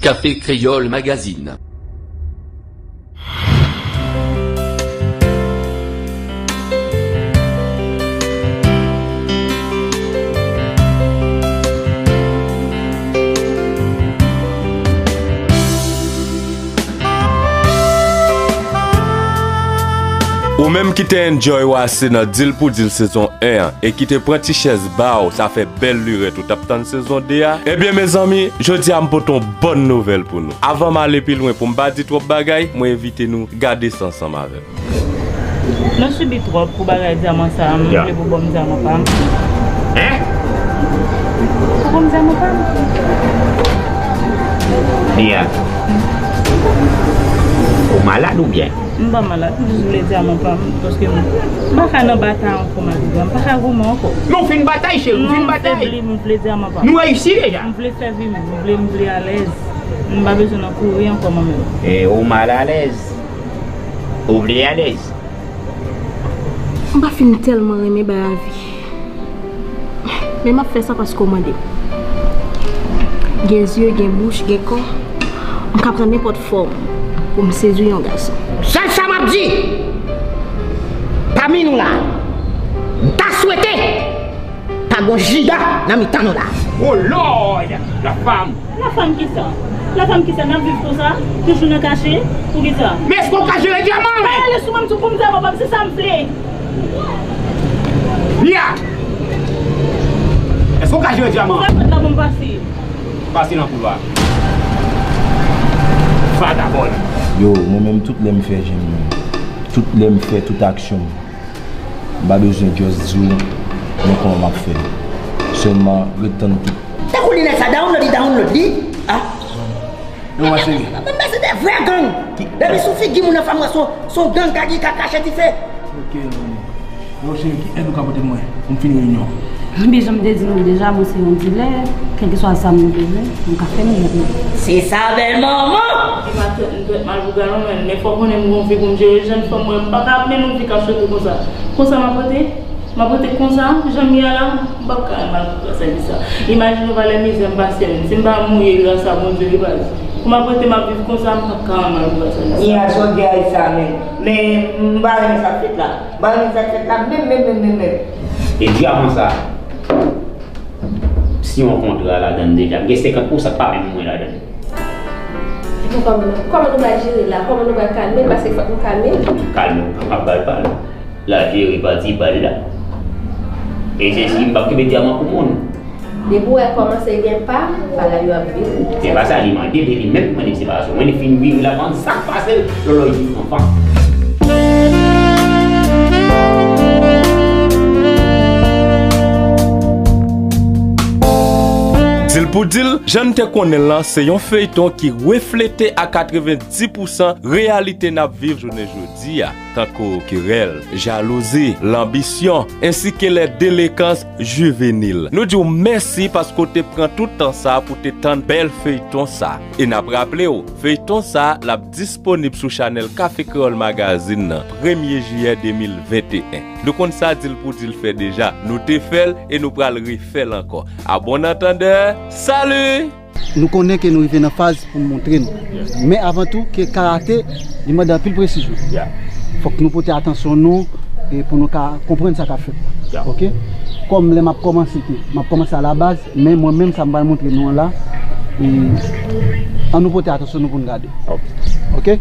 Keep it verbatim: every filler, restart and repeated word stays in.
Café Créole Magazine. Ou menm ki te enjoy w ase nan Dil pou Dil sezon en an e ki te pran ti chèz ba w, sa fè bèl lirèt ou t ap tann sezon de a, ebyen mezanmi, jodi a m pote yon bòn nouvèl pou nou. Avan m ale pi lwen pou m pa di twòp bagay, mwen envite nou gade sa ansanm avè m. Nou sibi twòp pou bagay dyaman sa a, m vle pou ban m dyaman pa m. Hein? Pou ban m dyaman pa m. Lia, ou malad oubyen? M pa malad, m jis vle dyaman pa m, paske m, m pa ka nan batay ankò, Marie-Jeanne, m pa ka goumen ankò. Non, w fin batay, cheri, w fin batay. Non, m febli, m vle dyaman pa m. Nou reyisi deja. M vle fè vi m, m vle, m vle alèz. M pa bezwen nan kouri ankò, mwen menm. E, ou mal alèz. Ou vle alèz. M pa fin tèlman renmen bay avi. Men m ap fè sa paske w mande m. Gen zye, gen bouch, gen kò. M ka pran nenpòt fòm pou m sedui yon gason. Sèl sa m ap di, pami nou la, m ta swete pa gon Jida nan mitan nou la. Oh Lord! La femme! La femme kisa? La femme kisa? N ap viv konsa? Toujou nan kache? Poukisa? Men èske w ka jere dyaman? Pa rale sou mwen, m di w pou m dyaman pa m, se sa m vle. Lia! Èske w ka jere dyaman? Fè pòt la pou m pase. Pase nan koulwa. Vagabòn! Yo, mwen menm tout lè m fè je m nan, tout lè m fè tout aksyon m, m pa bezwen just di w men kòman m ap fè. Sèlman ret tann tout. Tankou linèt sa, download li, download li. Ah. Yo, ma chérie. Men se de vrè gang. Depi sou figi moun nan, fanm wè se yon, se yon gang k ap kache dife. Ok, maman. Yo, cheri, ki èd ou ka pote mwen pou m fini reyinyon? Ebyen, jan m te di nou deja, mwen se yon dilè, kèlkeswa sa m bezwen, m ka fè m jwenn li. Se sa, bèl manman! Li pa trèt m trèt mal pou galon, men, men fò w konnen m gon vi pou m jere, jèn fanm mwen, m pa ka ap mennen yon vi k ap choke konsa. Konsa m ap rete? M ap rete konsa, jan m ye a la, m p ap ka mal pou gras a vi sa. Imajine w valè mizè m pase menm. Si m pa mouri gras a Bondye, li pa di. Pou m ap rete, m ap viv konsa, m p ap ka mal pou gras a vi sa. Ni a jodi a, e sa menm. Men, m pa renmen sa k fèt la. M pa renmen sa k fèt la menm, menm, menm, menm, menm. E dyaman sa, si yon kontra ladann deja, m gen senkant pousan k pa menm mwen ladann. Bon, kòman, kòman nou pral jere la? Kòman nou pral kalme l? Paske fòk nou kalme l. Nou kalme, nou pa p ap ba l pa l. L al jere pati pa l la. E se si m p ap kenbe dyaman pou moun. Depi w wè kòmanse gen pa, pa la yo ap vini. Se pa sa li mande, men li menm ki mande separasyon. Mwen li fin vini la, konn sa k pase l, lòlòy li anvan. Dil pou dil, jan n te konnen l lan, se yon feyton ki reflete a katrevenndis pousan reyalite n ap viv jounen jodi a. Tankou kerèl, jalouzi, lanbisyon, ensi ke lè delekans jivenil. Nou di w mèsi paske w te pran tout tan sa a pou te tann bèl feyton sa a. E n ap raple w, feyton sa a, l ap disponib sou chanèl Café Créole Magazine nan, premye jiyè de mil venteyen. Nou konn sa Dil pou Dil fè deja. Nou te fè l e nou pral refè l ankò. A bon antandè, salut! Nou konnen ke nou rive nan faz pou n montre nou. Men avan tou, ke karate, li mande anpil presizyon. Fòk nou pote atansyon nou, e pou nou ka konprann sa k ap fèt. Oke? Kòm lè m ap kòmanse, ke m ap kòmanse a la baz, men mwen menm, sa m pral montre nou an la, e, ann nou pote atansyon nou pou n gade. Oke?